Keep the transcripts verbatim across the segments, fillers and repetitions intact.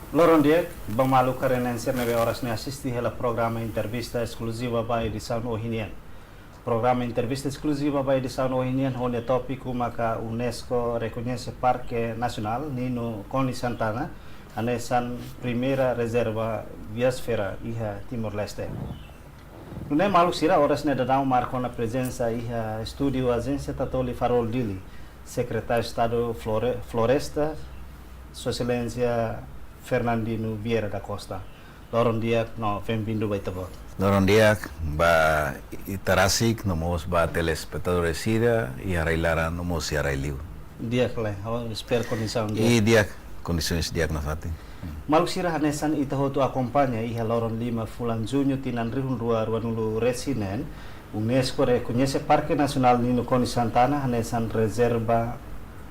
Loron di'ak ba maluk karenenser ne'ebé oras ne'e asiste hela programa entrevista eskluziva ba edisaun ohin nian. Programa entrevista eskluziva ba edisaun ohin nian ho nia tópiku maka UNESCO rekoñese Parke Nasionál Nino Konis Santana hanesan primeira rezerva biosfera iha Timor-Leste. Nune'e maluk sira, oras ne'e daudaun marka ona prezensa iha estúdiu Ajénsia Tatoli Farol Dili, Sekretáriu Estadu Flore-, Floresta, Sua Exelénsia Fernandino Vieira da Costa. Loron di'ak no bem-vindo ba ita-boot. Loron di'ak ba ita rasik no mós ba telespetadór sira iha rai-laran no mós iha rai-liur. Di'ak, le, oh, espera kondisaun di'ak. I di'ak, kondisaun di'ak nafatin. Maluk sira, hanesan ita hotu akompaña, iha loron lima fulan Juñu tinan rihun rua ruanulu resin neen, UNESCO rekoñese Parke Nasionál Nino Konis Santana hanesan rezerva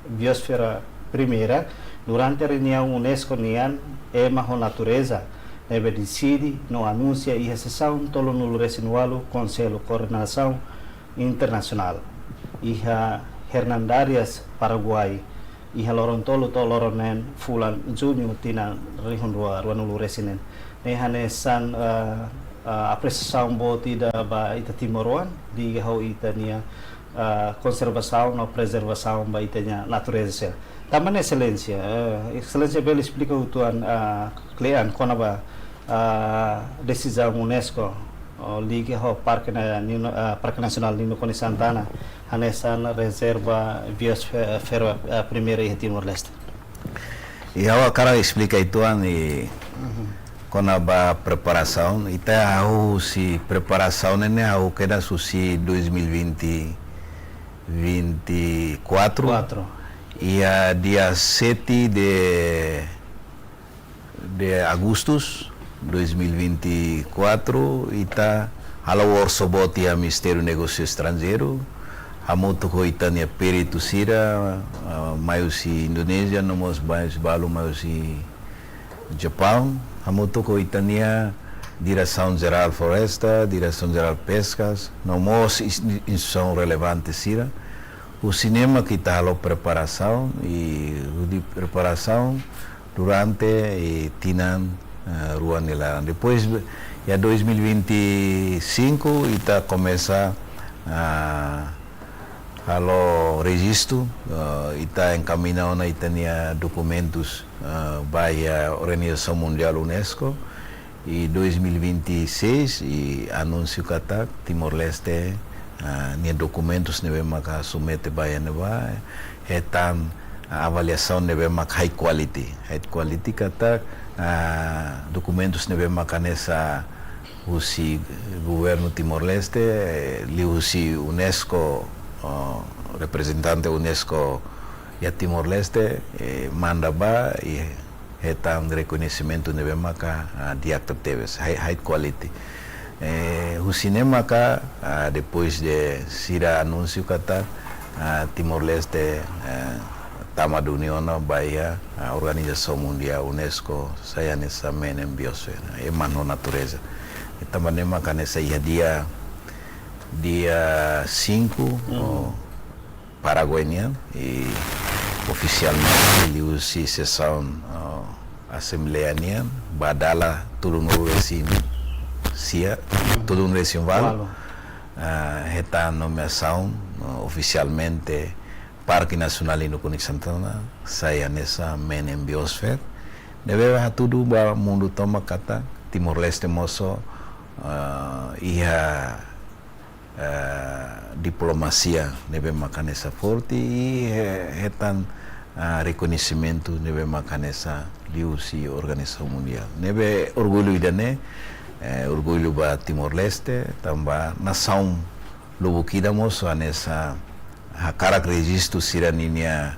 biosfera primeira durante reuniaun UNESCO nian ema ho natureza, ne'ebé deside no anunsia iha sesaun tolunulu resin ualu Konsellu Koordenasaun Internasionál iha Hernandarias, Paraguai, iha loron tolu to'o loron neen fulan Juñu tinan rihun rua ruanulu resin neen. Ne'e hanesan, eh, eh, apresiasaun boot ida ba ita timoroan, liga ho ita-nia, eh, konservasaun no prezervasaun ba ita-nia natureza. Tanba ne'e, Exelénsia, eh, Exelénsia bele esplika uitoan, eh, kle'an kona-ba, eh, desizaun UNESCO, oh, liga ho Parke na-, Nino, eh, Parke Nasionál Nino Konis Santana hanesan rezerva biosfera, eh, primeira iha Timor-Leste. I ha'u hakarak esplika uitoan i Mhm. kona-ba preparasaun, ita hahú husi preparasaun ne'e hahú kedas husi dois mil e vinte, vinte e quatro. Quatro. Iha dia sete de, de agosto dois mil e vinte e quatro, ita halo workshop boot iha Ministériu Negósiu Estranjeiru, hamutuk ho ita-nia peritu sira, ah, mai husi Indonézia, no mós mai husi balu, mai husi Japaun, hamutuk ho ita-nia Diresaun Jerál Floresta, Diresaun Jerál Peskas, no mós ins-, instituisaun relevante sira. Husi ne'e mak ita halo preparasaun, i hodi preparasaun durante, eh, tinan, eh, rua nia laran. Depois, iha dois mil e vinte e cinco, ita komesa, ah, halo rejistu, eh, ita enkamiña ona ita-nia dokumentus, eh, ba iha Organizasaun Mundiál UNESCO, i dois mil e vinte e seis, i anúnsiu katak Timor-Leste, eh, nia dokumentus ne'ebé maka submete ba iha ne'ebá, hetan avaliasaun ne'ebé mak high quality. High quality katak, ah, dokumentus ne'ebé maka hanesan husi governu Timor-Leste, eh, liuhusi UNESCO, oh, reprezentante UNESCO iha Timor-Leste, eh, manda ba i hetan rekoñesimentu ne'ebé maka, ah, di'ak tebes, high, high quality. Eh, husi ne'e maka, ah, depois de sira anúnsiu katak, ah, Timor-Leste, eh, tama duni ona ba iha, ah, Organizasaun Mundiál UNESCO, sai hanesan menem biosfera, ema no natureza. Tanba ne'e maka hanesan iha dia, dia cinco, Hmm. oh, Paraguai nian, i ofisialmente liuhusi sesaun, ah, asembleia nian, ba dala tolunulu resin sia, Hmm. tolunulu resin ualu, Ualu. ah, hetan nomeasaun, ah, ofisialmente Parke Nasionál Nino Konis Santana sai hanesan menem biosfera. Ne'ebé hatudu ba mundu tomak katak Timor-Leste mós, ah, iha, ah, diplomasia ne'ebé maka hanesan forte i he-, hetan, ah, rekoñesimentu ne'ebé maka hanesan liuhusi Organizasaun Mundiál. Ne'ebé orgullu ida-ne'e, eh, orgullu ba Timor-Leste, tanba nasaun lubuk ida mós hanesan hakarak rejistu sira-ninia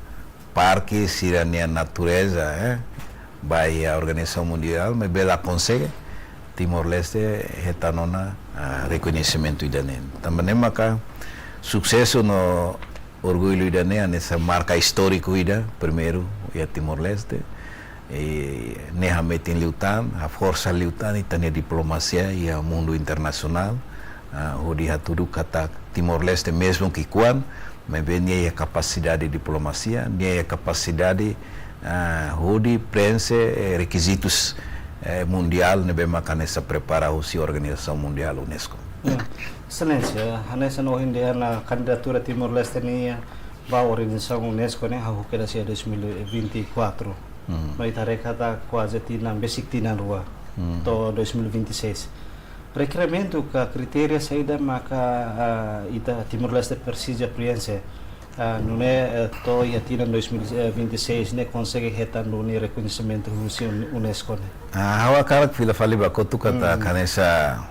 parke, sira-nia natureza, eh, ba iha Organizasaun Mundiál, maibé la konsege, Timor-Leste hetan ona, ah, rekoñesimentu ida-ne'e. Tanba ne'e maka susesu no orgullu ida-ne'e, hanesan marka istóriku ida, primeiru iha Timor-Leste, i ne'e hametin liután, haforsa liután ita-nia diplomasia iha mundu internasionál, ah, hodi hatudu katak Timor-Leste mezmu ki'ikoan, maibé nia iha kapasidade diplomasia, nia iha kapasidade ah, hodi preenxe, eh, rekizitus, eh, mundiál ne'ebé maka hanesan prepara husi organizasaun mundiál UNESCO. Ya, Exelénsia, hanesan ohin dehan, ah, kandidatura Timor-Leste nian ba organizasaun UNESCO ne'e hahú kedas iha dois mil e vinte e quatro. Hmm. No ita haree katak kuaze tinan, besik tinan rua. Hmm. To'o dois mil e vinte e seis. Rekerementu ka kritéria saida maka, ah, ita Timor-Leste presiza preenxe, ah, nune'e, eh, to'o iha tinan dois mil e vinte e seis ne'e konsege hetan duni rekoñesimentu husi Un-, UNESCO ne'e? Ah, ha'u hakarak fila fali ba kotuk katak, hmm, hanesan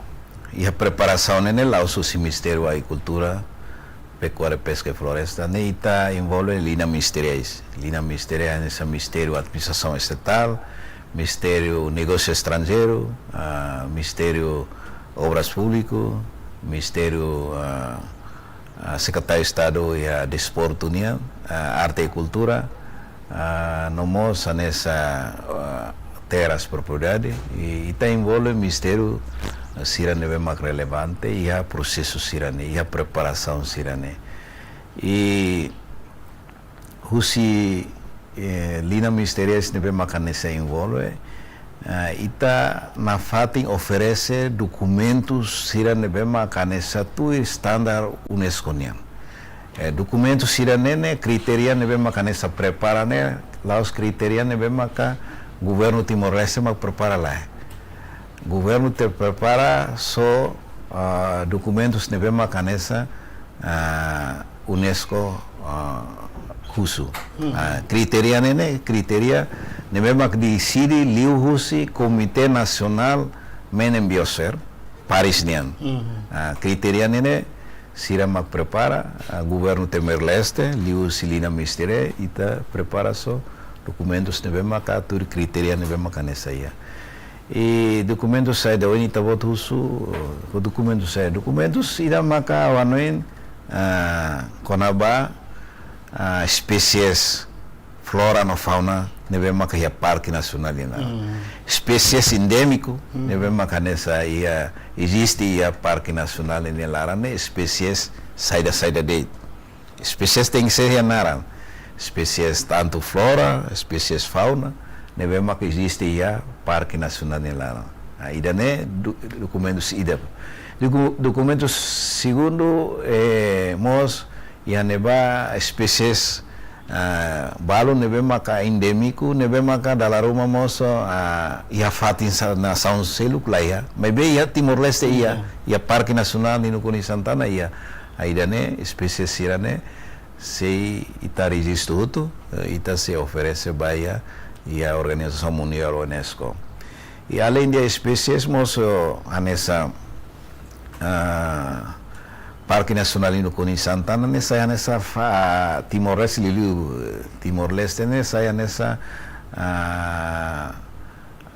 iha preparasaun ne'e la'ós husi Ministériu Agrikultura, Pekuária, Peska i Floresta, ne'e ita envolve liña ministeriais. Liña ministeriais hanesan Ministériu Administrasaun Estatál, Ministériu Negósiu Estranjeiru, ah, Ministériu Obras Públiku, Ministériu, ah, ah, Sekretáriu Estadu iha Desportu nian, ah, Arte i Kultura, ah, no mós hanesan, ah, terras propriedade, i, ita envolve ministériu, ah, sira ne'ebé mak relevante iha prosesu sira-ne'e, iha preparasaun sira-ne'e. I husi, eh, liña ministeriais ne'ebé maka hanesan envolve, eh, ita nafatin oferese dokumentus sira ne'ebé maka hanesan tuir standar UNESCO nian. Eh, dokumentus sira-ne'e ne'e kritéria ne'ebé maka hanesan prepara ne'e, la'ós kritéria ne'ebé maka governu Timor-Leste mak prepara, lae. Governu te prepara só, ah, dokumentus ne'ebé maka hanesan, ah, UNESCO, ah, husu. Hmm. Ah, kritéria ne'e ne'e, kritéria ne'ebé mak deside liuhusi Komité Nasionál Menem Biosfer, Paris nian. Hmm. Ah, kritéria ne'e ne'e sira mak prepara, ah, governu Timor-Leste, liuhusi liña ministeriál, ita prepara só dokumentus ne'ebé maka tuir kritéria ne'ebé maka hanesan iha. I dokumentus saida ohin ita-boot husu, eh, dokumentus saida? Dokumentus ida maka ha'u hanoin, ah, kona-ba, ah, espésies flora no fauna ne'ebé maka iha Parke Nasionál nian. Hmm. Espésies endémiku, hmm, ne'ebé maka hanesan iha, eziste iha Parke Nasionál nian laran ne'e espésies saida-saida de'it. Espésies tenke ser iha naran. Espésies tantu flora, espésies fauna, ne'ebé maka eziste iha Parke Nasionál nian laran. Ah, ida-ne'e do-, dokumentus ida. Doku-, dokumentus segundu, eh, mós iha ne'ebá espésies, ah, balu ne'ebé maka endémiku, ne'ebé maka dala ruma mós, ah, iha fatin sa-, nasaun seluk la iha. Maibé iha Timor-Leste iha, iha, iha Parke Nasionál Nino Konis Santana iha. Ah, ida-ne'e, espésies sira-ne'e, sei ita rejistu hotu, eh, ita sei oferese ba iha, iha organizasaun mundiál UNESCO. I aleinde espésies mós, eh, hanesan, ah, Parke Nasionál Nino Konis Santana ne'e sai hanesan fa-, Timor-Leste liuliu, eh, Timor-Leste ne'e sai hanesan, ah,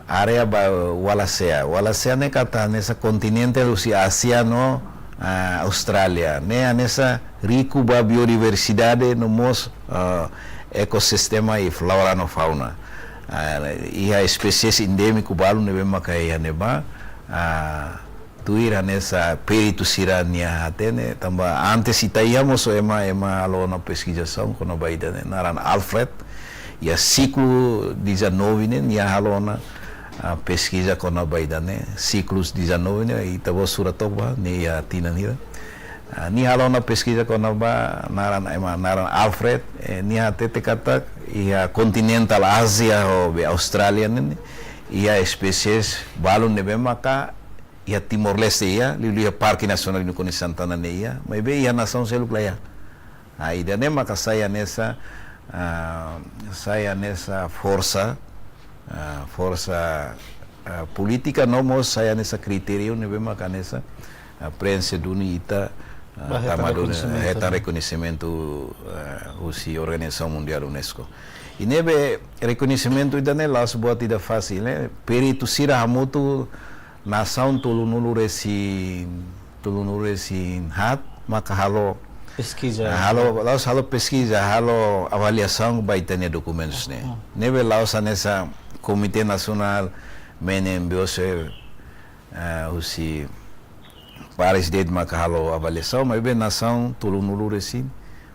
área ba Wallacea. Wallacea ne'e katak hanesan kontinente husi Ázia no, ah, Austrália. Ne'e hanesan riku ba biodiversidade no mós, ah, ekosistema i flora no fauna. Ah, iha espésies endémiku balu ne'ebé maka iha ne'ebá, ah, tuir hanesan peritu sira-nia hatene, tanba antes ita iha mós ema, ema halo ona peskizasaun kona-ba ida-ne'e, naran Alfred, iha sékulu dezanove ne'e, nia halo ona, ah, peskiza kona-ba ida-ne'e, sékulu dezanove ne'e, ita-boot sura took ba, nia iha tinan hira. Ah, nia halo ona peskiza kona-ba naran, ema naran Alfred, eh, nia hatete katak iha kontinental Ázia ho be Austrália ne'e, iha espésies balu ne'ebé maka iha Timor-Leste iha, liuliu iha Parke Nasionál Nino Konis Santana ne'e iha, maibé iha nasaun seluk la iha. Ah, ida-ne'e maka sai hanesan, ah, sai hanesan forsa, ah, forsa, ah, polítika no mós sai hanesan kritériu ne'ebé maka hanesan, ah, preenxe duni ita, ah, ba hetan tama duni, rekoñesimentu, hetan ne'e, rekoñesimentu, ah, husi organizasaun mundiál UNESCO. I ne'ebé rekoñesimentu ida-ne'e la'ós buat ida fasil, ne'e. Peritu sira hamutuk nasaun tolunulu-resin, tolunulu-resin haat maka halo peskiza. Ah, halo, la'ós halo peskiza, halo avaliasaun ba ita-nia dokumentus ne'e. Hmm. Ne'ebé la'ós hanesan Komité Nasionál Menem Biosfer, ah, husi Paris de'it maka halo avaliasaun, maibé nasaun tolunulu-resin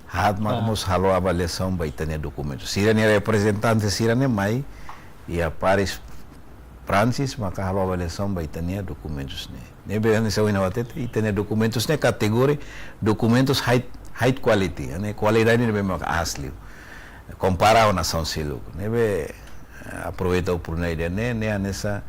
Haat mak mós halo avaliasaun ba ita-nia dokumentus. Sira-nia reprezentante sira-ne'e mai iha Paris, Pransis, maka halo avaliasaun ba ita-nia dokumentus ne'e. Ne'ebé hanesan ohin ha'u hatete, ita-nia dokumentus ne'e kategoria dokumentus high, high quality, ne'e kualidade ne'ebé mak aas liu. Kompara ho nasaun seluk. Ne'ebé, eh, aproveita oportunidade ne'e, ne'e hanesan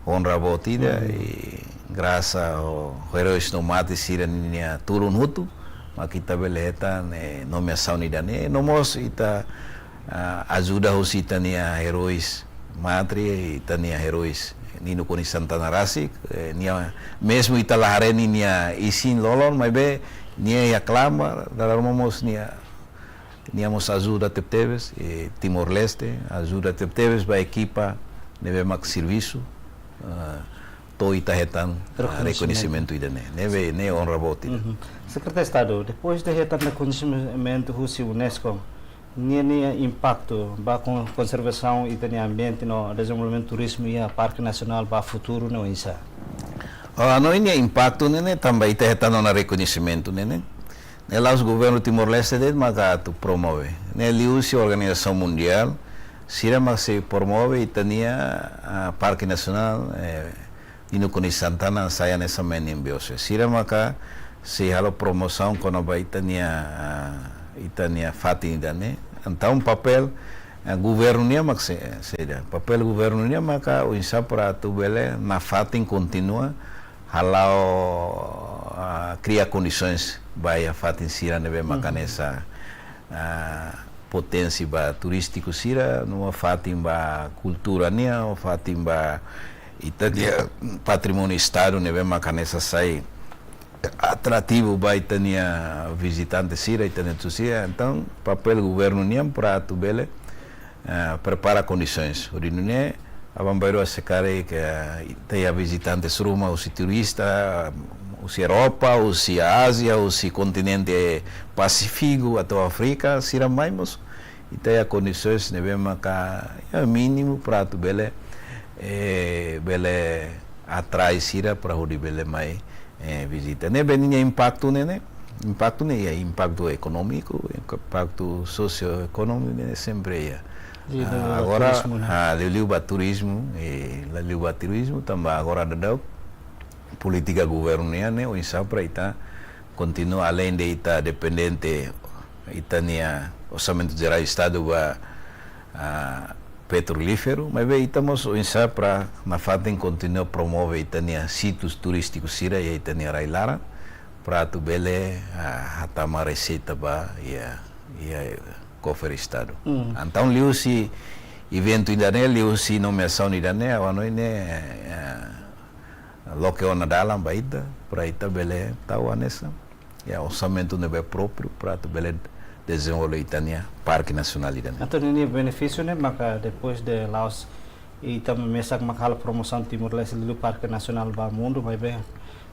onra boot ida, i grasa ho heróis no mártir sira-nia tulun hotu, mak ita bele hetan, eh, nomeasaun ida-ne'e. No mós ita, ah, ajuda husi ita-nia heróis mártir, ita-nia heróis Nino Konis Santana rasik, eh, nia mezmu ita la haree ninia isin-lolon, maibé nia iha klamar, dala ruma mós nia, nia mós ajuda tebetebes, eh, Timor-Leste, ajuda tebetebes ba ekipa ne'ebé mak servisu, ah, to'o ita hetan, ah, rekoñesimentu ida-ne'e. Ne'ebé, ne'e onra boot ida. Sekretáriu Estadu, depois de hetan rekoñesimentu husi UNESCO, nia, nia impaktu ba kon-, konservasaun ita-nia ambiente no dezenvolvimentu turizmu iha Parke Nasionál ba futuru ne'e oinsá? Ah, no, nia impaktu ne'e, ne'e tanba ita hetan ona rekoñesimentu ne'e, ne'e. Ne'e la'ós governu Timor-Leste de'it maka atu promove. Ne'e liuhusi organizasaun mundiál, sira mak sei promove ita-nia, ah, Parke Nasionál, eh, Nino Konis Santana sai hanesan main biosphere. Sira maka sei halo promosaun kona-ba ita-nia, ah, ita-nia fatin ida-ne'e. Entaun papél, eh, governu nian mak se-, saida. Papél governu nian maka oinsá para atu bele nafatin kontinua hala'o, ah, kria kondisoens ba iha fatin sira ne'ebé mak hanesan, ah, poténsia ba turístiku sira, no fatin ba kultura nian, fatin ba ita-nia patrimóniu Estadu ne'ebé mak hanesan sai atrativu ba ita-nia vizitante sira, ita-nia turis sira. Entaun, papél governu nian para atu bele, eh, prepara kondisoens. Hodi nune'e, aban-bainrua se karik, eh, ita iha vizitantes ruma husi turista, husi Europa, husi Ázia, husi kontinente Pasífiku atau Áfrika, sira mai mós ita iha kondisoens ne'ebé maka, ya, mínimu para atu bele, eh, bele atrai sira para hodi bele mai, eh, vizita. Ne'ebé ninia impaktu ne'e, ne'e, impaktu ne'e, ya, impaktu ekonómiku, impaktu sosioekonómiku ne'e sempre iha. Liuliu ba turizmu, ne'e? Ah, agora, ah, liuliu ba turizmu, eh, liuliu ba turizmu, tanba agora daudaun polítika governu nian ne'e, oinsá para ita kontinua aleinde ita dependente ita-nia Orsamentu Jerál Estadu ba, ah, petrolíferu, maibé ita mós oinsá para nafatin kontinua promove ita-nia sítius turístiku sira iha ita-nia rai-laran, para atu bele, ah, hatama reseita ba iha, iha kofre Estadu. Entaun liuhusi eventu ida-ne'e, liuhusi nomeasaun ida-ne'e, ha'u hanoin ne'e, eh, loke ona dalan ba ita, para ita bele tau hanesan, ya, orsamentu ne'ebé própriu para atu bele dezenvolve ita-nia Parke Nasionál ida-ne'e. Entaun ninia benefísiu ne'e maka depois de la'ós ita mesak maka halo promosaun Timor-Leste liuliu Parke Nasionál ba mundu, maibé,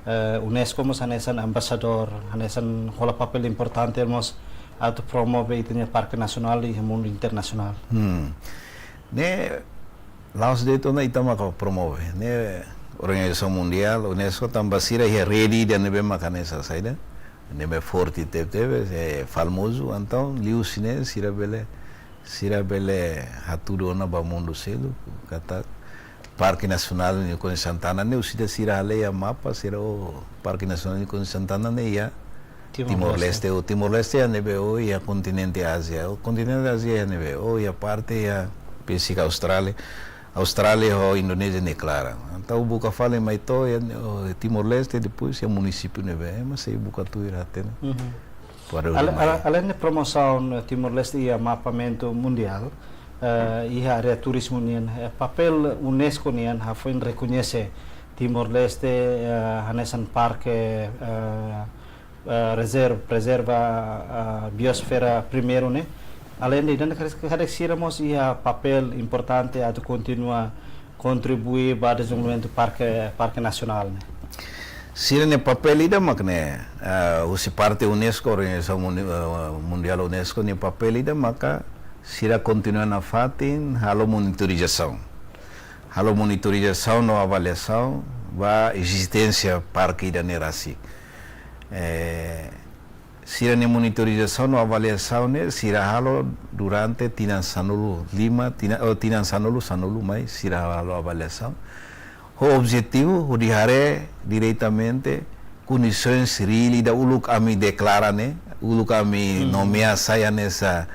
eh, UNESCO mós hanesan embaixadór, hanesan hola papél importante mós atu promove ita-nia Parke Nasionál iha mundu internasionál. Hmm. Ne'e la'ós de'it ona ita maka promove. Ne'e organizasaun mundiál, UNESCO tanba sira iha rede ida ne'ebé maka hanesan saida, ne'ebé forte tebetebes, eh, famozu, entaun liuhusi ne'e sira bele, sira bele hatudu ona ba mundu seluk katak Parke Nasionál Nino Konis Santana ne'e, orsida sira haleia mapa, sira, oh, Parke Nasionál Nino Konis Santana ne'e iha Timor-Leste. Timor-Leste, ou Timor-Leste iha ne'ebé, ou iha kontinente Ázia, ou kontinente Ázia iha ne'ebé, ou iha parte iha Pasífiku, Austrália, Austrália ho Indonézia ne'e klaran. Entaun buka fali mai to'o iha, oh, Timor-Leste, depois iha munisípiu ne'ebé, eh, mas sei buka tuir hatene. Para Ale-, ema ale-, aleinde promosaun, eh, Timor-Leste iha mapamentu mundiál, eh, iha área turizmu nian, eh, papél UNESCO nian hafoin rekoñese Timor-Leste, eh, hanesan parke, eh, eh, rezerv-, prezerva, eh, biosfera primeiru ne'e. Aleinde ida-ne'e karik, karik sira mós iha papél importante atu kontinua kontribui ba dezenvolvimentu parke, parke nasionál ne'e. Sira-nia papél ida mak ne'e, eh, husi parte UNESCO, Organizasaun Mundi-, eh, Mundiál UNESCO nia papél ida maka sira kontinua nafatin halo monitorizasaun. Halo monitorizasaun no avaliasaun ba ezisténsia parke ida-ne'e rasik. Eh, Sira-nia monitorizasaun no avaliasaun ne'e sira halo durante tinan sanulu-lima, tinan, oh, tinan sanulu, sanulu mai sira halo avaliasaun. Ho objetivu hodi haree diretamente kondisoens reál ida uluk ami deklara ne'e, uluk ami Hmm. nomeia sai hanesan,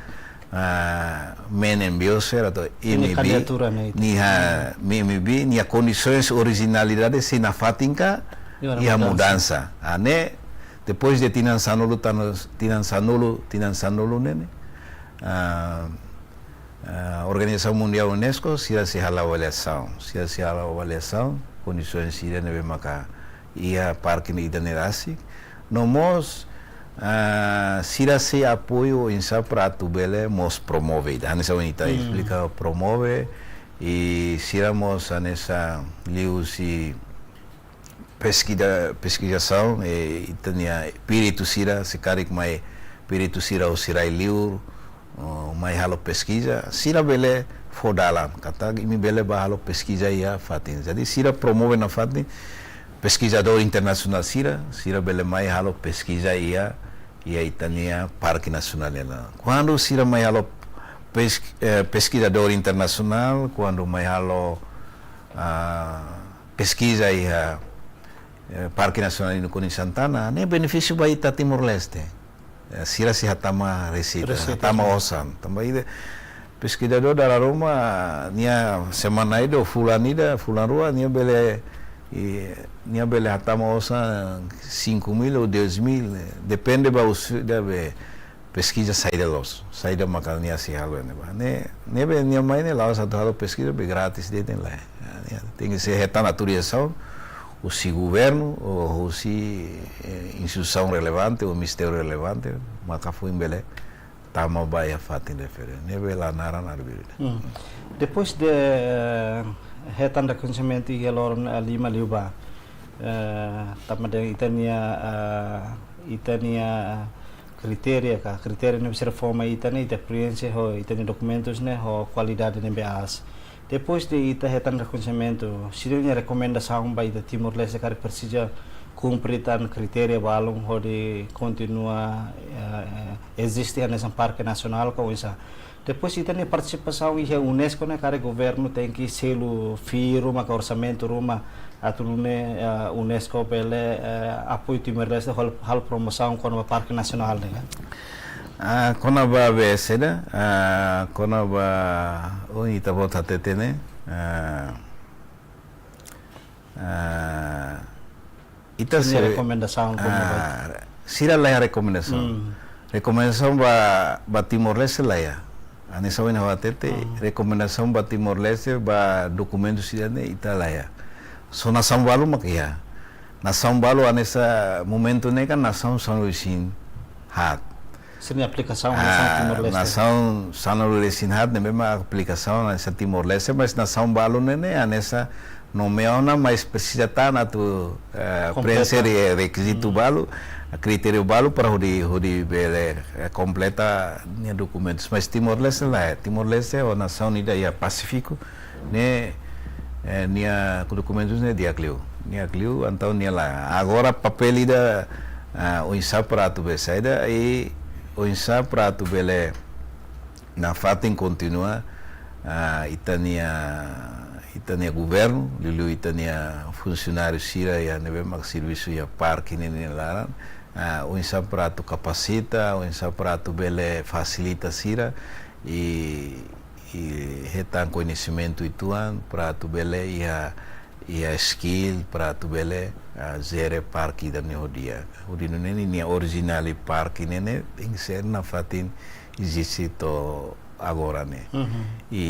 ah, MNN Biosphere atau Nia M I B, kandidatura ne'e ita. nia, M I B, nia kondisoens orijinalidade sei nafatin ka Iha iha mudansa. mudansa. Ah, ne'e, depois de tinan sanulu, tanu-, tinan sanulu, tinan sanulu ne'e ne'e, ah, ah, Organizasaun Mundiál UNESCO, sira sei halo avaliasaun. Sira sei halo avaliasaun, kondisoens sira ne'ebé maka iha parke ne'e ida-ne'e rasik. No mós, ah, sira sei apoiu oinsá para atu bele mós promove. Hanesan ita Hmm. esplika promove, i sira mós hanesan liuhusi peskiza, peskizasaun, eh, ita-nia peritu sira, se karik mai peritu sira husi rai-liur, oh, mai halo peskiza, sira bele fó dalan, katak imi bele bá halo peskiza iha fatin. Jadi sira promove nafatin peskizadór internasionál sira, sira bele mai halo peskiza iha, iha ita-nia Parke Nasionál ne'e. Kuandu sira mai halo pes-, eh, peskizadór internasionál, kuandu mai halo, ah, peskiza iha, eh, Parke Nasionál Indukuni Santana, ne'e benefísiu ba ita Timor-Leste. Eh, sira sei hatama reseita, Reseita, hatama sin. osan. Tanba ida, peskizadór dala ruma, nia semana ida, fulan ida, fulan rua, nia bele, i, nia bele hatama osan cinco mil ou dez mil, eh, depende ba husi ida be peskiza saida loos, saida maka nia sei halo ne'ebá. Ne'e, ne'ebé nia mai ne'e la'ós atu halo peskiza be grátis de'it ne'e lae. Nia tenke sei hetan autorizasaun husi governu ou husi, eh, instituisaun relevante ou ministériu relevante, maka foin bele tama ba iha fatin refere. Ne'ebé la naran arbiru. Hmm. Depois de, eh, hetan rekoñesimentu iha loron, eh, lima liubá, eh, tanba dehan ita-nia, eh, ita-nia kritéria ka, kritéria ne'ebé sira fó mai ita ne'e, ita prienxe ho ita-nia dokumentus ne'e ho kualidade ne'ebé aas. Depois de ita hetan rekoñesimentu, sira-nia rekomendasaun ba ita Timor-Leste karik presiza kumpre tan kritéria balun hodi kontinua, eh, eziste hanesan parke nasionál ka oinsá. Depois ita-nia partisipasaun iha UNESCO ne'e karik governu tenke selu fee ruma ka orsamentu ruma atu nune'e, eh, UNESCO bele, eh, apoiu Timor-Leste halo, halo promosaun kona-ba parke nasionál ne'e ka? Ah, kona-ba be saida, ah, kona-ba ohin ita-boot hatete ne'e, ah, ah, ita Sira-nia se-, rekomendasaun kona-ba ah, sira la iha rekomendasaun. Hmm. Rekomendasaun ba, ba Timor-Leste la iha. Hanesan ohin ha'u hatete, Hmm. rekomendasaun ba Timor-Leste, ba dokumentu sira-ne'e ita la iha. Só nasaun balu mak iha. Nasaun balu hanesan momentu ne'e kan nasaun sanulu-resin-haat. Sira-nia aplikasaun hanesan Ah, Timor-Leste. nasaun sanulu-resin-haat ne'ebé mak aplikasaun hanesan Timor-Leste, mas nasaun balu ne'e ne'e hanesan nomeia ona, mas presiza tan atu, eh, Kompleta. preenxe re-, rekizitu Hmm. balu, kritériu balu para hodi, hodi bele, eh, kompleta nia dokumentus. Mas Timor-Leste la, Timor-Leste ho nasaun ida iha Pasífiku, ne'e, eh, nia dokumentus ne'e di'ak liu. Di'ak liu, entaun nia la. Agora papél ida, ah, oinsá para atu be saida, i oinsá para atu bele nafatin kontinua, ah, ita-nia, ita-nia governu, liuliu ita-nia funsionáriu sira iha ne'ebé mak servisu iha parke ne'e nia laran, ah, oinsá para atu kapasita, oinsá para atu bele fasilita sira, i, i hetan koñesimentu uitoan, para atu bele iha, iha skill, para atu bele, ah, jere parke ida-ne'e ho di'ak. Hodi nune'e ninia orijinál parke ne'e ne'e, tenke ser nafatin eziste to'o agora ne'e. Mhm. I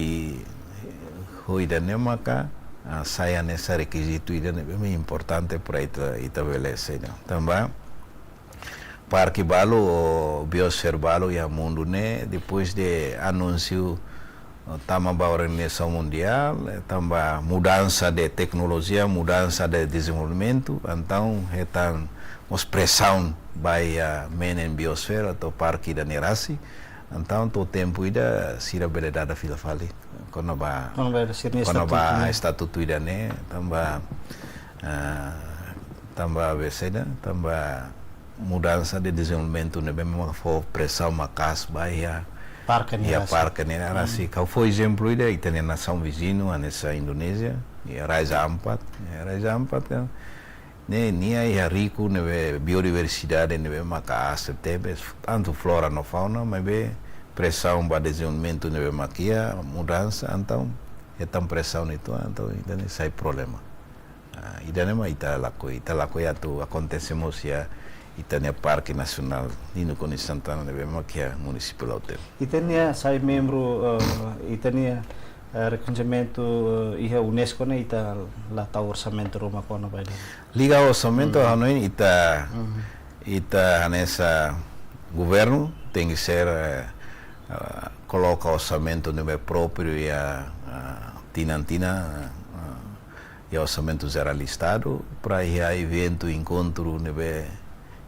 ho ida-ne'e maka, ah, sai hanesan rekizitu ida-ne'ebé importante para ita, ita bele saida. Tanba parke balu ou biosphere balu iha mundu ne'e, depois de anúnsiu, eh, tama ba organizasaun mundiál, eh, tanba mudansa de teknolojia, mudansa de dezenvolvimentu, entaun hetan mós presaun ba iha MNN Biosphere atau parke ida-ne'e rasik, entaun to'o tempu ida sira bele dada fila fali kona-ba, Kona-ba sira-nia kona-ba estatutu ne'e. estatutu ida-ne'e, tanba, ah, tanba be saida, tanba mudansa de dezenvolvimentu ne'ebé mak fó presaun maka'as ba iha, Parke ne'e iha rasik. Parke ne'e rasik. Ha'u fó ezemplu ida, ita-nia nasaun viziñu, hanesan Indonézia, iha Raja Ampat, iha Raja Ampat kan. Ne'e, nia iha riku ne'ebé biodiversidade ne'ebé maka'as tebes, tantu flora no fauna, maibé presaun ba dezenvolvimentu ne'ebé mak iha, mudansa, entaun, hetan presaun uitoan, entaun, ida-ne'e sai problema. Ah, ida-ne'e mak ita lakohi, ita lakohi atu akontese mós iha ita-nia Parke Nasionál Nino Konis Santana ne'ebé mak iha munisípiu Lautém. Ita-nia sai membru, eh, ita-nia, eh, rekoñesimentu, eh, iha UNESCO ne'e ita la tau orsamentu ruma kona-ba ida-ne'e. Liga orsamentu, hanoin ita, ita hanesan governu tenke ser, eh, eh, koloka orsamentu ne'ebé própriu iha, eh, tinan-tinan, eh, iha orsamentu jerál Estadu, para iha eventu, enkontru ne'ebé,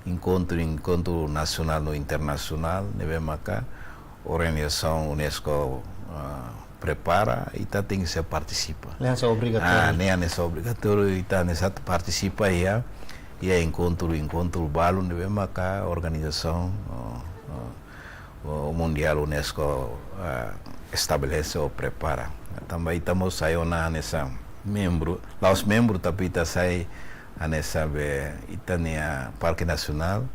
enkontru, enkontru nasionál no internasionál ne'ebé maka organizasaun UNESCO, ah, prepara, ita tenke ser partisipa. Ne'e hanesan obrigatóriu. Ah, ne'e hanesan obrigatóriu, ita hanesan partisipa iha, iha enkontru, enkontru balu ne'ebé maka organizasaun, oh, oh, o mundiál UNESCO, ah, estabelese ou prepara. Tanba ita mós sai ona hanesan membru, la'ós membru, tapi ita sai hanesan be ita-nia Parke Nasionál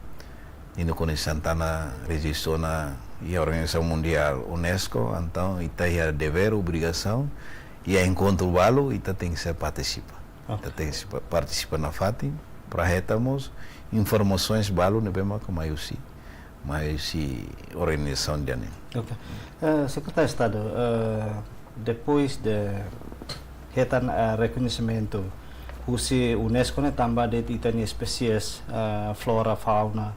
Nino Konis Santana rejista ona iha organizasaun mundiál UNESCO, entaun ita iha devér, obrigasaun, iha enkontru balu, ita tenke ser partisipa. Oke. Ita tenke ser pa-, partisipa nafatin, para hetan mós informasaun balu ne'ebé maka mai husi, mai husi organizasaun ida-ne'e. Oke. Eh, Sekretáriu Estadu, eh, depois de hetan, eh, rekoñesimentu husi UNESCO ne'e tanba de'it ita-nia espésies, eh, flora, fauna,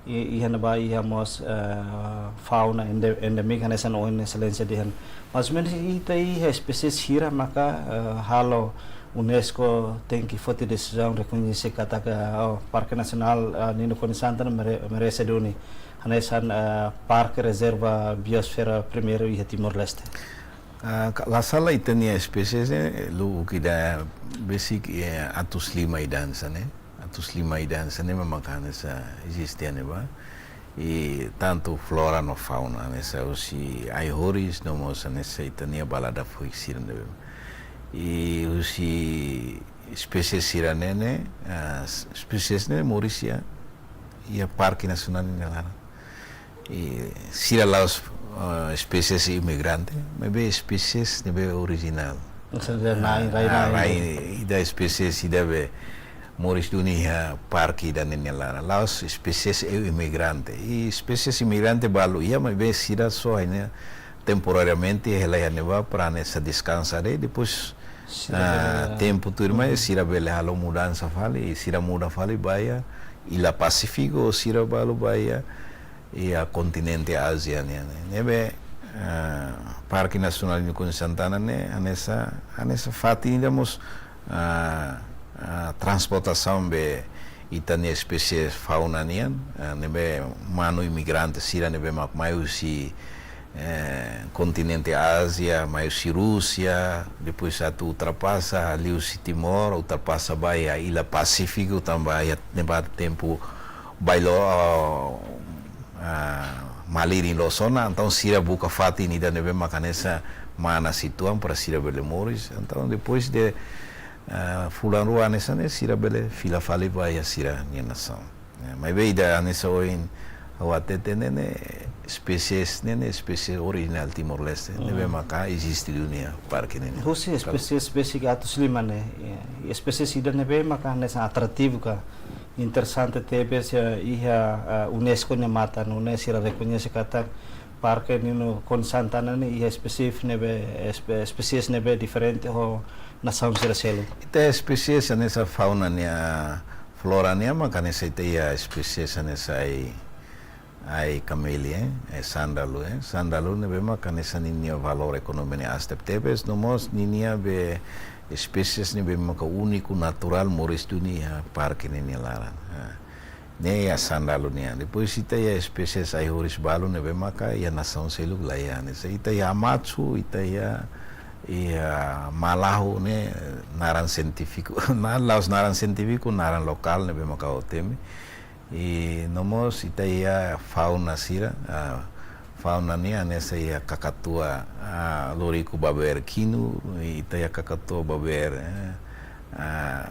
i, iha ne'ebá iha mós, eh, fauna ende-, endémika hanesan ohin Exelénsia dehan. Mais ou menus ita iha espésies hira maka, eh, halo UNESCO tenke foti desizaun rekoñese katak, oh, Parke Nasionál, eh, Nino Konis Santana mere-, merese duni hanesan, eh, Parke Rezerva Biosfera Primeiru iha Timor-Leste. Ah, ka-, la sala ita-nia espésies ne'e, eh, lubuk ida besik, eh, atus lima ida hanesan ne'e. Atus lima ida hanesan ne'e memang hanesan eziste iha ne'ebá. I tantu flora no fauna hanesan husi ai-horis no mós hanesan ita-nia balada fuik sira ne'ebé. I husi espésies sira-ne'e ne'e, ah, s-, espésies ne'e moris iha, iha Parke Nasionál ne'e laran. I sira la'ós, ah, espésies imigrante, maibé espésies ne'ebé orijinál. Maksudnya rai, rai, Ah, rai. rai, ida espésies ida be moris duni iha parke ida-ne'e nia laran. La'ós espésies imigrante. I espésies imigrante balu iha, maibé sira só hanesan temporariamente hela iha ne'ebá para hanesan deskansa de'it, depois, Sira ah, bele tempu tuirmai sira bele halo mudansa fali, sira muda fali ba iha Illa Pacífico, sira balu ba iha, iha kontinente Ázia nian. Ne'ebé, ah, Parke Nasionál Nino Konis Santana ne'e, hanesan, hanesan fatin ida mós, ah, ah, transportasaun be ita-nia espésies fauna nian, ah, ne'ebé manu imigrante sira ne'ebé mak mai husi, eh, kontinente Ázia, mai husi Rúsia, depois atu ultrapasa liuhusi Timor, ultrapasa ba iha Illa Pacífico, tanba iha ne'ebá tempu bailou, ah, malirin loos ona, entaun sira buka fatin ida ne'ebé mak hanesan manas uitoan para sira bele moris. Entaun depois de, ah, fulan rua hanesan ne'e sira bele fila fali ba iha sira-nia nasaun. Eh, maibé ida hanesan ohin ha'u hatete ne'e ne'e, espésies ne'e ne'e, espésies orijinál Timor-Leste, ne'ebé maka eziste duni iha parke ne'e ne'e. Husi espésies besik atus lima ne'e, i espésies ida ne'ebé maka hanesan atrativu ka interesante tebes iha, iha, ah, UNESCO nia matan, UNESCO sira rekoñese katak Parke Nino Konis Santana ne'e iha espésies ne'ebé, espe-, espésies ne'ebé diferente ho nasaun sira seluk. Ita espésies hanesan fauna nian, flora nian, maka hanesan ita iha espésies hanesan ai, ai-kameli, eh, ai-sándalu, eh. Sándalu ne'ebé maka hanesan ninia valór ekonomia ne'e aas tebetebes, no mós ninia be espésies ne'ebé maka úniku, naturál, moris duni iha parke ne'e nia laran. Ah. Ne'e iha sándalu nian. Depois ita iha espésies ai-horis balu ne'ebé maka iha nasaun seluk la iha. Hanesan ita iha amatsu, ita iha, iha malahu ne'e naran sientífiku. Naran la'ós naran sientífiku, naran lokál ne'ebé maka ha'u temi. I no mós ita iha fauna sira, ah, fauna nian hanesan iha kakatua, ah, loriku baber kinur, ita iha kakatua baber, eh, ah,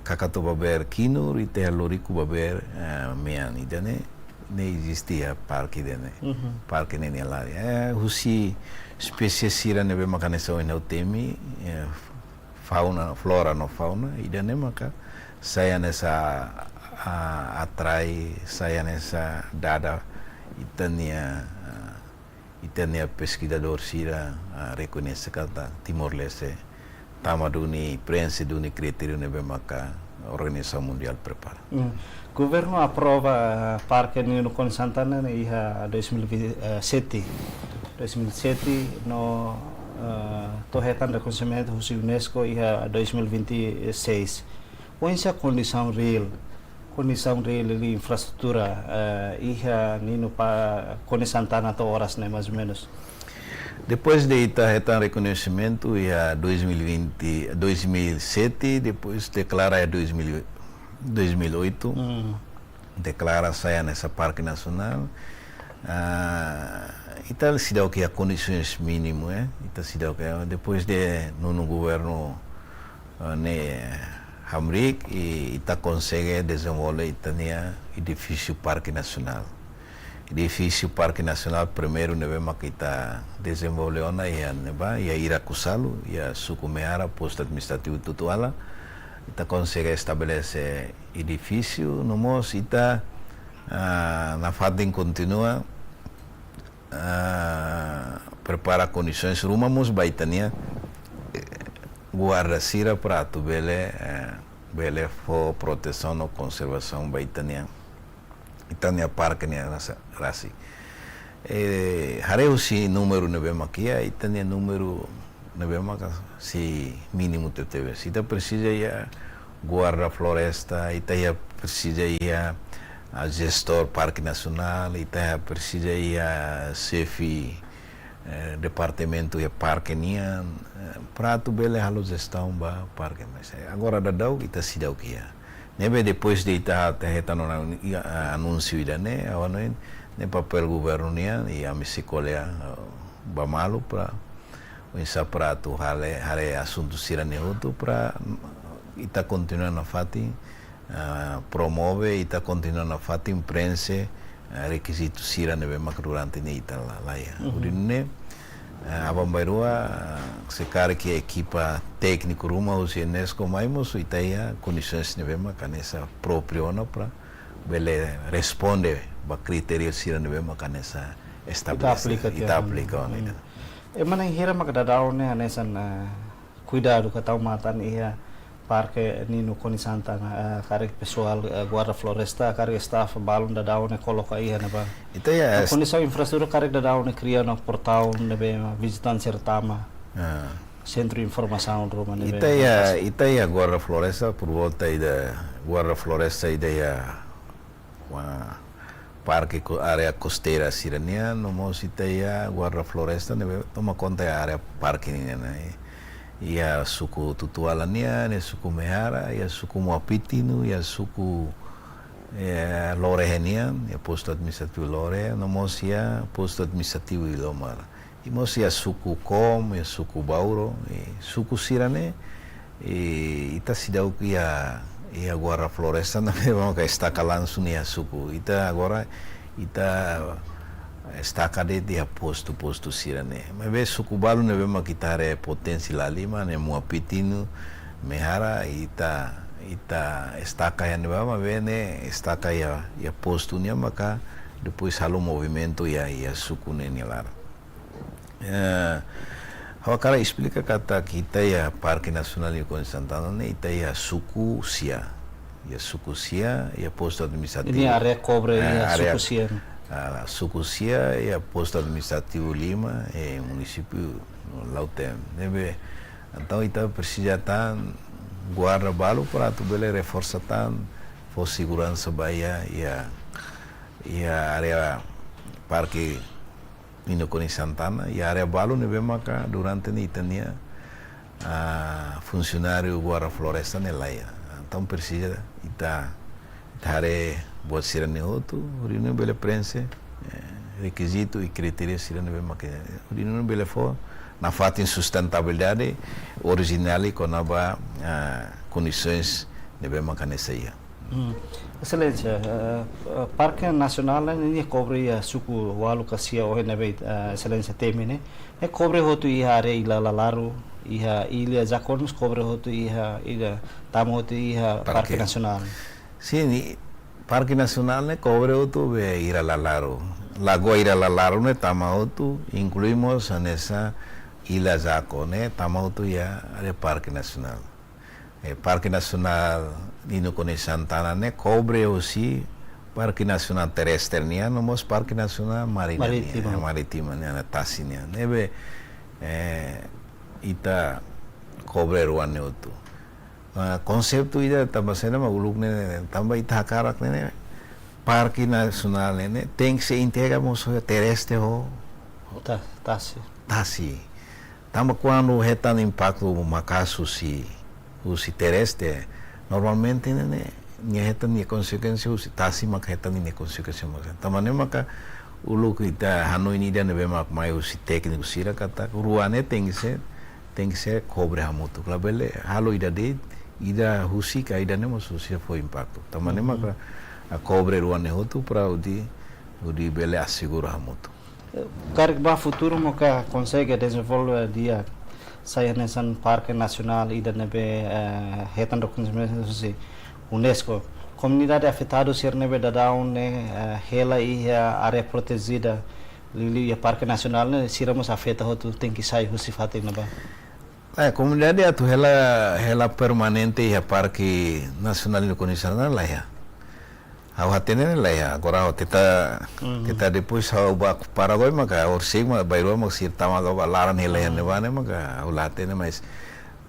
kakatua baber kinur, ita iha loriku baber, eh, mean, ida-ne'e, ne'e eziste iha parke ida-ne'e. Mhm. Parke ne'e nia laran. Eh, husi espésie sira ne'ebé maka hanesan ohin ha'u temi, eh, fauna, flora no fauna, ida-ne'e maka sai hanesan, ah, atrai, sai hanesan dada ita-nia, ah, ita-nia peskizadór sira, ah, rekoñese katak Timor-Leste tama duni, preenxe duni kritériu ne'ebé maka organizasaun mundiál prepara. Hmm. Governu aprova, eh, Parke Nino Konis Santana ne'e iha dois mil e sete. Dois mil e sete no, eh, to'o hetan rekoñesimentu husi UNESCO iha dois mil e vinte e seis. Oinsá kondisaun reál, kondisaun reál de infraestrutura, eh, iha Nino pa Konis Santana to'o oras ne'e mais ou menos? Depois de ita hetan rekoñesimentu iha dois mil e vinte, dois mil e sete, depois deklara iha dois mil, dois mil e oito, Hmm. deklara sai hanesan parke nasionál. Ah, ita seidauk iha kondisoens mínimu, eh. Ita seidauk iha, depois de nonu governu, ah, ne'e hamriik, i ita konsege dezenvolve ita-nia edifísiu parke nasionál. Edifísiu parke nasionál primeiru ne'ebé maka ita dezenvolve ona iha ne'ebá, iha Irakusalu, iha suku Mehara, postu administrativu Tutuala. Ita konsege estabelese edifísiu, no mós ita, ah, nafatin kontinua, ah, prepara kondisoens ruma mós ba ita-nia, eh, guarda sira para atu bele, eh, bele fó protesaun no konservasaun ba ita-nia, ita-nia parke nian rasa-, rasik. Eh, haree husi númeru ne'ebé maka iha, ita-nia númeru ne'ebé maka sei mínimu tebetebes. Ita presiza iha guarda floresta, ita iha presiza iha, ah, jestór parke nasionál, ita iha presiza iha xefe, eh, departamentu iha parke nian, eh, para atu bele halo jestaun ba parke, mas, eh, agora daudaun ita seidauk iha. Ne'ebé depois de ita, ita hetan ona, ah, anúnsiu ida-ne'e, agora ne'e, ne'e papél governu nian, i ami sei ko'alia, ah, ba malu para, oinsá para atu hale, haree asuntu sira-ne'e hotu para ita kontinua nafatin, ah, promove, ita kontinua nafatin preenxe, ah, rekizitu sira ne'ebé maka durante ne'e ita la, la iha. Mhm. Hodi nune'e, ah, aban-bainrua, ah, se karik ekipa tékniku ruma husi UNESCO mai mós, ita iha kondisoens ne'ebé maka hanesan própriu ona para bele responde ba kritériu sira ne'ebé maka hanesan estabelese, aplika tiha. Ita aplika ona. Hmm. Ema na'in hira maka daudaun ne'e hanesan, eh, kuidadu ka tau matan iha Parke Nino Konis Santana, eh, karik pesoál, eh, guarda floresta, karik staff balun daudaun ne'e koloka iha ne'ebá? Ita iha, eh, kondisaun infraestrutura karik daudaun ne'e kria ona portaun ne'ebé vizitante sira tama. Ah. Sentru informasaun ruma ne'ebé. Ita iha, ita iha guarda floresta, por volta ida, guarda floresta ida iha, ah, parke ko-, área kosteira sira-nian, no mós ita iha guarda floresta ne'ebé toma konta iha área parke nian, eh. Iha suku Tutuala nian, iha suku Mehara, iha suku Muapitinu, iha suku, eh, Lorehe nian, iha postu administrativu Lorehe, no mós iha postu administrativu Ilomar. I mós iha suku Kom, iha suku Bauro, i suku sira-ne'e, i ita seidauk iha, iha guarda floresta ne'ebé maka estaka langsung iha suku. Ita agora, ita estaka de'it iha postu, postu sira-ne'e. Maibé suku balu ne'ebé maka ita haree potensiál liu mak ne'e Muapitinu, Mehara, ita, ita estaka iha ne'ebá, maibé ne'e estaka iha, iha postu nian maka depois halo movimentu iha, iha suku ne'e nia laran. Eh, ha'u hakarak esplika katak ita iha Parke Nasionál Nino Konis Santana ne'e, ita iha suku sia. Iha suku sia, iha postu administrativu. Ne'e área kobre, eh, iha área, suku sia. Ah, suku sia, iha postu administrativu lima, eh, munisípiu Lautém. Ne'ebé, entaun ita presiza tan guarda balu para atu bele reforsa tan, fó seguransa ba iha, iha, iha área parke Nino Konis Santana, iha área balu ne'ebé maka durante ne'e ita-nia, ah, funsionáriu guarda floresta ne'e la iha. Entaun presiza ita Haree buat sira-ne'e hotu, hodi nune'e bele prenxe, eh, rekizitu i kritéria sira ne'ebé mak, hodi nune'e bele fó nafatin sustentabilidade orijinál kona-ba, ah, kondisoens ne'ebé mak hanesan iha. Hmm. Exelénsia, eh, eh, Parke Nasionál ne'e kobre iha suku ualu ka sia ohin ne'ebé, eh, Exelénsia temi ne'e. Ne'e kobre hotu iha área Illa Lalaru, iha Illa Jacones kobre hotu iha, iha tama hotu iha Parke. Parke Nasionál. Sin, i Parke Nasionál ne'e kobre hotu be Illa Lalaru. Lagoa Illa Lalaru ne'e tama hotu, inklui mós hanesan Illa Jacones ne'e tama hotu iha área Parke Nasionál. Eh, Parke Nasionál Nino Konis Santana ne'e kobre hosi Parke Nasionál Terrestre nian, no mós Parke Nasionál Marina Marítima. Nian, Marítima nian, tasi nian. Ne'ebé, eh, ita kobre rua ne'e hotu. Ah, konseitu ida tanba saida mak uluk ne'e, tanba ita hakarak ne'e, Parke Nasionál ne'e, ne'e tenke ser integra mós ho terrestre ho Ta-, tasi. Tasi. Tanba kuandu hetan impaktu maka'as husi, husi terrestre, normalmente ne'e, ne'e, nia hetan nia konsekuénsia husi tasi maka hetan nia konsekuénsia maka. Tanba ne'e maka uluk ita hanoin ida ne'ebé mak mai husi tékniku sira katak rua ne'e tenke ser, tenke ser kobre hamutuk. Labele halo ida de'it, ida husik ka ida ne'e mós husik fó impaktu. Tanba ne'e maka, ah, kobre rua ne'e hotu para hodi, hodi bele asegura hamutuk. Karik ba futuru mós ka konsege dezenvolve di'ak, sai hanesan Parke Nasionál ida ne'ebé, eh, hetan rekoñesimentu husi UNESCO. Komunidade afetadu sira ne'ebé daudaun ne'e, eh, hela iha área protejida, liuliu iha Parke Nasionál ne'e, sira mós afeta hotu tenke sai husi fatin ne'ebá. Eh, komunidade atu hela, hela permanente iha Parke Nasionál Nino Konis Santana laiha. Ha'u hatene ne'e laiha, agora ha'u tenta, Mhm. tenta depois ha'u ba Paraguai maka, orsida mak bairru mak sira tama ka ba laran hela iha ne'ebá ne'e maka, ha'u la hatene, mas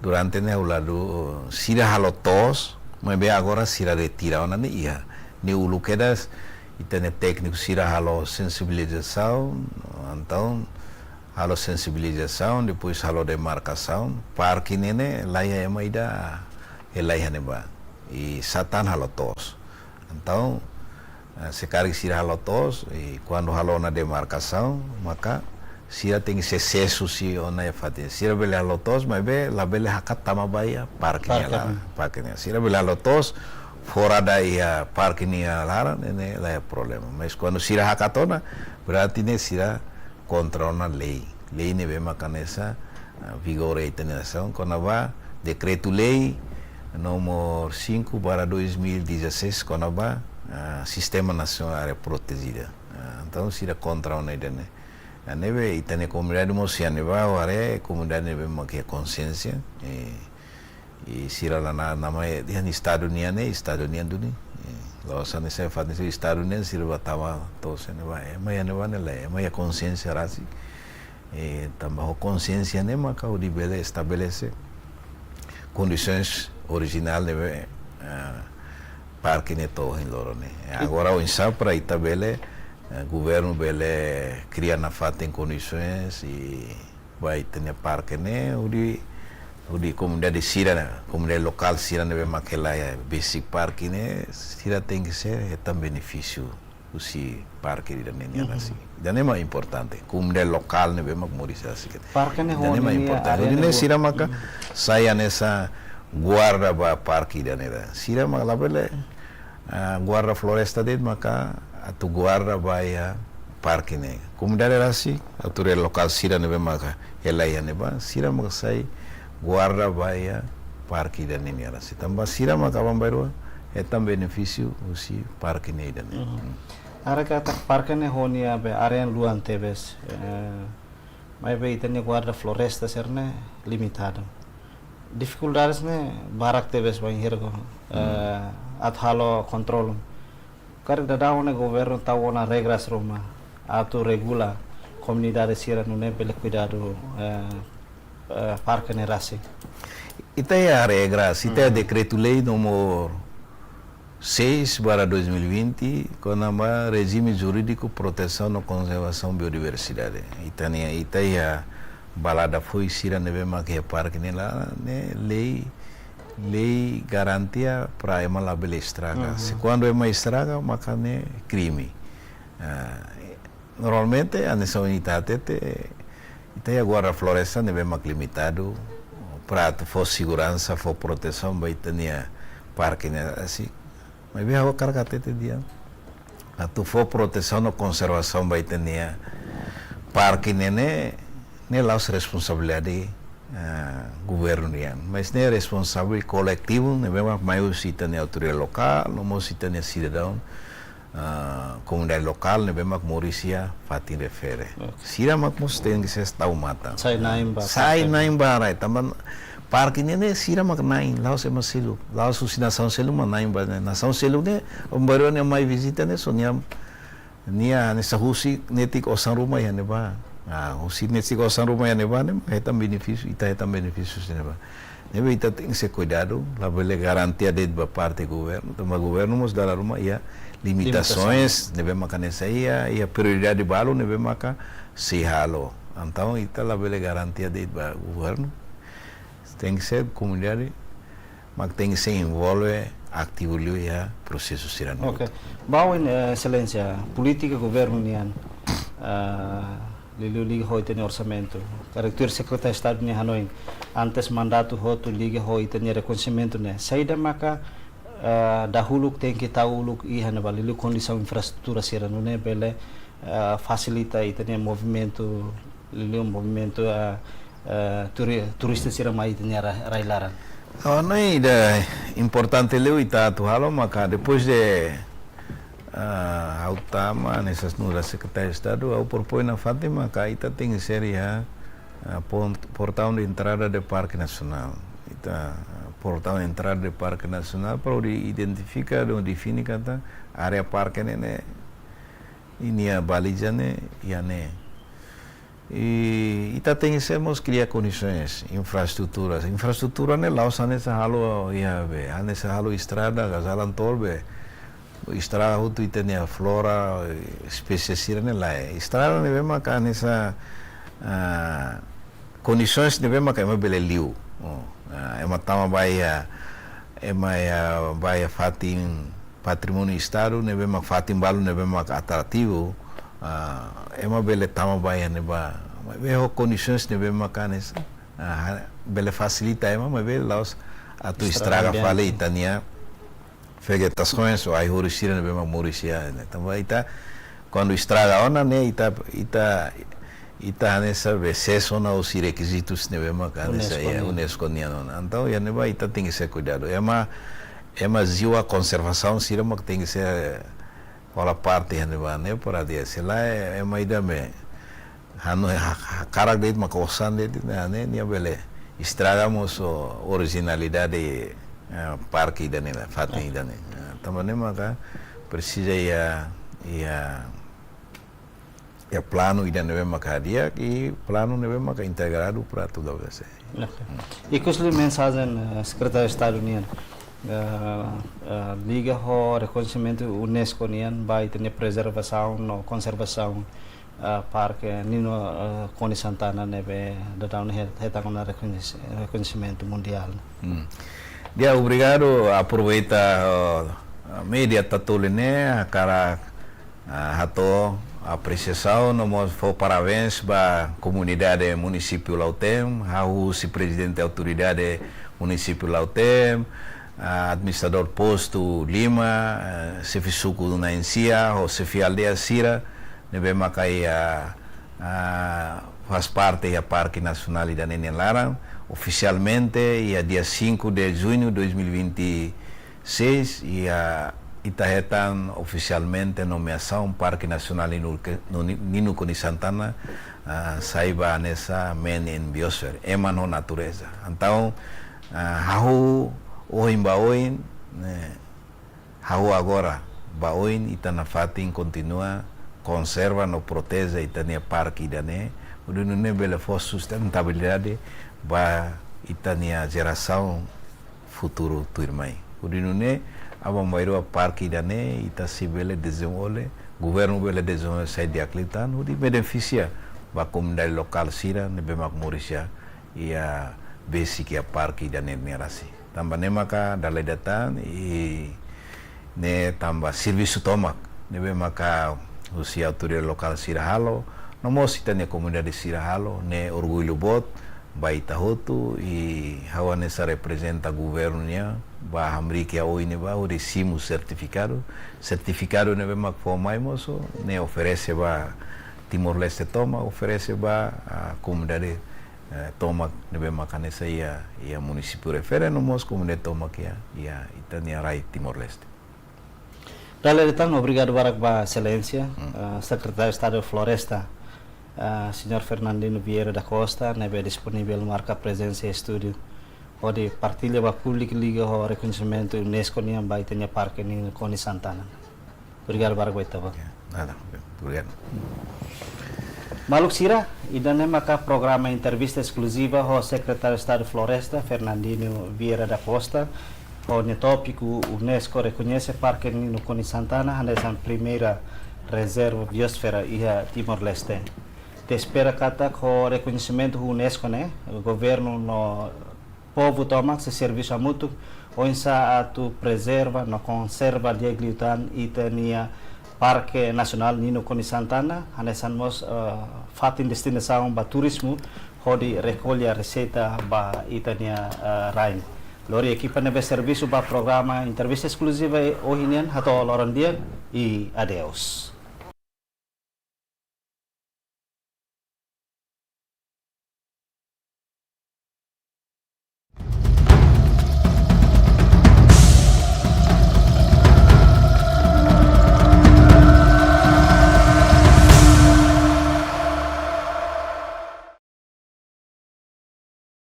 durante ne'e ha'u la du, sira halo to'os, maibé agora sira retira ona ne'e iha. Ne'e uluk kedas, ita-nia tékniku sira halo sensibilizasaun, entaun, halo sensibilizasaun, depois halo demarkasaun, parke ne'e ne'e, laiha ema ida hela iha ne'ebá. I sá tan halo to'os. Entaun, eh, se karik sira halo to'os, i kuandu halo ona demarkasaun, maka sira tenke ser sesu husi ona iha fatin. Sira bele halo to'os, maibé labele hakat tama ba iha parke nia Parke. laran, parke nia. Sira bele halo to'os, fora da iha parke nia laran, ne'e ne'e laiha problema. Mas kuandu sira hakat ona, berarti ne'e sira kontra ona lei. Lei ne'ebé mak hanesan, ah, vigora iha ita-nia nasaun, kona-ba dekretu-lei número cinco barra dois mil e dezasseis, kona-ba, ah, Sistema Nasionál Área Protejida. Ah, entaun, sira kontra ona ida-ne'e. Ah, ne'ebé ita-nia komunidade mós iha ne'ebá, haree komunidade ne'ebé mak iha konsiénsia, eh, i sira la na, namai, iha ne'e Estadu nian ne'e, Estadu nian duni. Eh, la'ós hanesan fatin sira Estadu nian, sira ba tama to'os iha ne'ebá. Ema iha ne'ebá ne'e lae, ema iha konsiénsia rasik. Eh, tanba ho konsiénsia ne'e maka hodi bele estabelese kondisoens orijinál ne'ebé, eh, parke ne'e to'o ohin loron ne'e. Eh, agora oinsá para ita bele, eh, governu bele kria nafatin kondisoens i ba ita-nia parke ne'e, hodi, hodi komunidade sira, komunidade lokál sira ne'ebé mak hela iha besik parke ne'e, sira tenke ser hetan benefísiu husi parke ida-ne'e nian Mhm. rasik. Ida-ne'e mak importante, komunidade lokál ne'ebé mak moris rasik. Parke ne'e Ida-ne'e mak hodi importante. Área Hodi ne'e ne'e sira maka Mhm. sai hanesan guarda ba parke ida-ne'e. Sira mak labele ah, guarda floresta de'it maka atu guarda ba iha parke ne'e. Komunidade rasik, autoridade lokál sira ne'ebé maka hela iha ne'ebá, sira maka sai guarda ba iha parke ida-ne'e nian rasik. Tanba sira maka aban-bainrua hetan benefísiu husi parke ne'e ida-ne'e. Mhm. Hmm. Haree katak parke ne'e ho nia be área luan tebes, eh, maibé ita-nia guarda floresta sira-ne'e limitadu. Difikuldades ne'e barak tebes bainhira ko, Hmm. eh, atu halo kontrolu. Karik daudaun ne'e governu tau ona regras ruma atu regula komunidade sira nune'e bele kuidadu, eh, eh, parke ne'e rasik. Ita iha regras, ita iha Hmm. dekretu-lei número seis barra dois mil e vinte, kona-ba rejime jurídiku protesaun no konservasaun biodiversidade. Ita-nia, ita iha balada foin sira ne'ebé mak iha parke ne'e laran, ne'e lei lei garantia para ema labele estraga. Se kuandu ema estraga, maka ne'e krime. Ah, normalmente, hanesan ohin ita hatete, ita iha guarda floresta ne'ebé mak limitadu, para atu fó seguransa, fó protesaun ba ita-nia parke ne'e, assim. Maibé ha'u hakarak hatete dehan, atu fó protesaun no konservasaun ba ita-nia parke ne'e, ne'e la'ós responsabilidade, ah, governu nian. Mas ne'e responsabilidade koletivu, ne'ebé mak mai husi ita-nia autoridade lokál, no mós ita-nia sidadaun, ah, komunidade lokál, ne'ebé mak moris iha fatin refere. Oke. Sira mak mós tenke ser tau matan. Sai na'in ba Sai parke. na'in ba rai, tanba parke ne'e, ne'e sira mak na'in, la'ós ema seluk. La'ós husi nasaun seluk mak na'in ba ne'e. Nasaun seluk ne'e, um baru ne'e mai vizita ne'e, só nia, nia hanesan husi netik osan ruma iha ne'ebá. Ah, husi netik osan ruma iha ne'ebá ne'e, hetan benefísiu, ita hetan benefísiu husi ne'ebá. Ne'ebé ita tenke ser kuidadu, labele garantia de'it ba parte governu, tanba governu mós dala ruma iha limitasaun. Limitasaun. Ne'ebé maka hanesan iha, iha prioridade balu, ne'ebé maka sei halo. Entaun, ita labele garantia de'it ba governu. Tenke ser komunidade mak tenke ser envolve ativu liu iha prosesu sira-ne'e. Oke. Ba oin, eh, Exelénsia, polítika governu nian, ah, liuliu liga ho ita-nia orsamentu. Karik tuir Sekretáriu Estadu nia hanoin, antes mandatu hotu liga ho ita-nia rekoñesimentu ne'e. Saida maka, ah, dahuluk tenke tau uluk iha ne'ebá, liuliu kondisaun infraestrutura sira nune'e bele, ah, fasilita ita-nia movimentu, liuliu movimentu, ah, ah, turi-, turista sira mai ita-nia ra-, rai laran. Oh, ne'e ida importante liu ita atu halo maka depois de, ah, ha'u tama hanesan nu'udar Sekretáriu Estadu, ha'u propoin nafatin maka ita tenke ser iha, ah, pon-, portaun de entrada de Parke Nasionál. Ita, ah, portaun de entrada de Parke Nasionál para hodi identifika no define katak área parke ne'e, ne'e, ninia baliza ne'e iha ne'e. I ita tenke ser mós kria kondisoens, infraestruturas. Infraestrutura ne'e la'ós hanesan halo iha be, hanesan halo estrada, ka jalan tol be. Estraga hotu ita-nia flora, eh, espésie sira-ne'e lae. Estrada ne'ebé maka hanesan, ah, kondisoens ne'ebé maka ema bele liu. Oh, ah, ema tama ba iha, ema iha ba iha fatin patrimóniu Estadu, ne'ebé mak fatin balu, ne'ebé mak atrativu, ah, ema bele tama ba iha ne'ebá. Maibé ho kondisoens ne'ebé maka hanesan, ah, bele fasilita ema, maibé la'ós atu estraga fali ita-nia vegetasaun ou ai-horis sira ne'ebé mak moris iha ne'e. Tanba ita, kuandu estraga ona ne'e, ita, ita, ita hanesan be sees ona husi rekizitus ne'ebé maka hanesan iha UNESCO nian ona. Entaun, iha ne'ebá ita tenke ser kuidadu. Ema, ema jiwa konservasaun sira mak tenke ser hola parte iha ne'ebá ne'e, para dia sila ema ida be hanu ha-, hakarak de'it maka osan de'it, ne'e, ne'e, nia bele estraga mós orijinalidade, eh, parke ida-ne'e, fatin ida-ne'e. Eh, tanba ne'e maka presiza iha, iha, iha planu ida ne'ebé maka di'ak, i planu ne'ebé maka integradu para tudo bese. Oke. Ikus liu mensajen, eh, Sekretáriu Estadu nian, eh, eh, liga ho rekoñesimentu UNESCO nian ba ita-nia prezervasaun no konservasaun, eh, Parke Nino, eh, Konis Santana ne'ebé daudaun ne'e he-, hetan ona rekoñesi-, rekoñesimentu mundiál. Hmm. Di'ak, obrigadu, aproveita, eh, média Tatoli ne'e, hakarak, ah, hato'o apresiasaun no mós fó parabéns ba komunidade munisípiu Lautém, hahú husi Prezidente Autoridade Munisípiu Lautém, ah, administradór postu Lima, eh, xefe suku Nain Sia, ho xefe aldeia sira ne'ebé maka iha, ah, faz parte iha Parke Nasionál ida-ne'e nia laran, ofisialmente iha dia cinco de junho dois mil e vinte e seis, iha, ita hetan ofisialmente nomeasaun Parke Nasionál Nino, Nino Konis Santana, ah, sai ba hanesan Man and Biosphere, ema no natureza. Entaun, ah, hahú ohin ba oin, ne'e, hahú agora ba oin, ita nafatin kontinua konserva no proteje ita-nia parke ida-ne'e, hodi nune'e bele fó sustentabilidade ba ita-nia jerasaun futuru tuirmai. Hodi nune'e, aban-bainrua parke ida-ne'e ita sei bele dezenvolve, governu bele dezenvolve sai di'ak liután, hodi benefisia ba komunidade lokál sira ne'ebé mak moris iha, iha besik iha parke ida-ne'e nia rasik. Tanba ne'e maka dala ida tan i ne'e tanba servisu tomak ne'ebé maka husi autoridade lokál sira halo, no mós ita-nia komunidade sira halo, ne'e orgullu boot ba ita hotu i ha'u hanesan reprezenta governu nian ba hamriik iha oin ne'ebá hodi simu sertifikadu, sertifikadu ne'ebé mak fó mai mosu, ne'e oferese ba Timor-Leste tomak, oferese ba, ah, komunidade, eh, tomak ne'ebé mak hanesan iha, iha munisípiu refere no mós komunidade tomak iha, iha ita-nia rai Timor-Leste. Dala ida tan, obrigadu barak ba Exelénsia, Hmm. ah, Sekretáriu Estadu Floresta, ah, Señór Fernandino Vieira da Costa, ne'ebé disponivel marka prezensa iha estúdiu hodi partilla ba públiku liga ho rekoñesimentu UNESCO nian ba ita-nia Parke Nino Konis Santana. Obrigadu barak ba ita-boot. Ya, nada, obrigadu. Maluk sira, ida-ne'e maka programa entrevista eskluziva ho Sekretáriu Estadu Floresta, Fernandino Vieira da Costa, ho nia tópiku UNESCO rekoñese Parke Nino Konis Santana hanesan primeira rezerva biosfera iha Timor-Leste. Ita espera katak ho rekoñesimentu UNESCO ne'e, governu no povu tomak sei servisu hamutuk oinsá atu prezerva no konserva di'ak liután ita-nia Parke Nasionál Nino Konis Santana, hanesan mós, eh, fatin destinasaun ba turizmu hodi rekolla reseita ba ita-nia, eh, rain. Lori ekipa ne'ebé servisu ba programa entrevista eskluziva ohin nian hato'o loron di'ak i adeus.